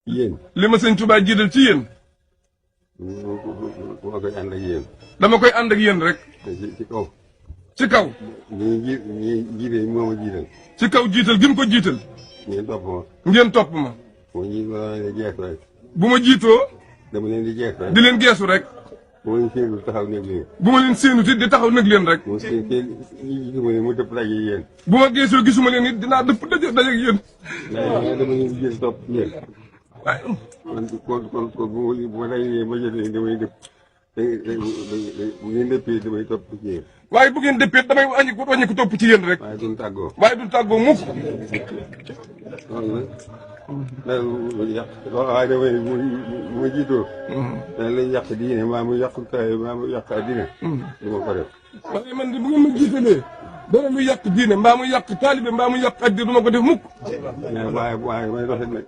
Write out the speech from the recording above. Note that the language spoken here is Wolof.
yéen. li ma sëñ Tuubaa jiital ci yéen. ma koy ànd ak yéen. dama koy ànd ak yéen rek. ci kaw. ci kaw. ñi jiite moo ma jiital. ci kaw jiital gi mu ko jiital. ngeen topp ma. ngeen topp ma. moo ñi ma leen di jeex rek. bu ma jiitoo. dama leen di jeex rek. di leen geesu rek. bu ma leen séenul taxaw nekk leen. bu ma leen séenut it di taxaw nag leen rek. mu seen gisuma leen mu dëpp daje yéen. bu ma geesoo gisuma leen it dinaa dëpp daje ak yéen. waaye dama leen di jël topp yéen. waaye. kon bu ma dajee ma jël leen damay dëpp. bu ngeen dëppee damay topp ci yéen. waaye bu ngeen dëppee damay wàññi ko topp ci yéen rek. waaye duñ tàggoo. waaye du tàggoo mukk. loolu nag loolu yàq waaye damay bu ma jiitoo. dañ lay yàq diine maa mu yàq taay maa mu yàq addina. du ma ko def. waaye man de bu ngeen ma jiitalee dara lu yàq diine mbaa mu yàq taalibe mbaa mu yàq addina du ma ko def mukk. waaye may doxit nag.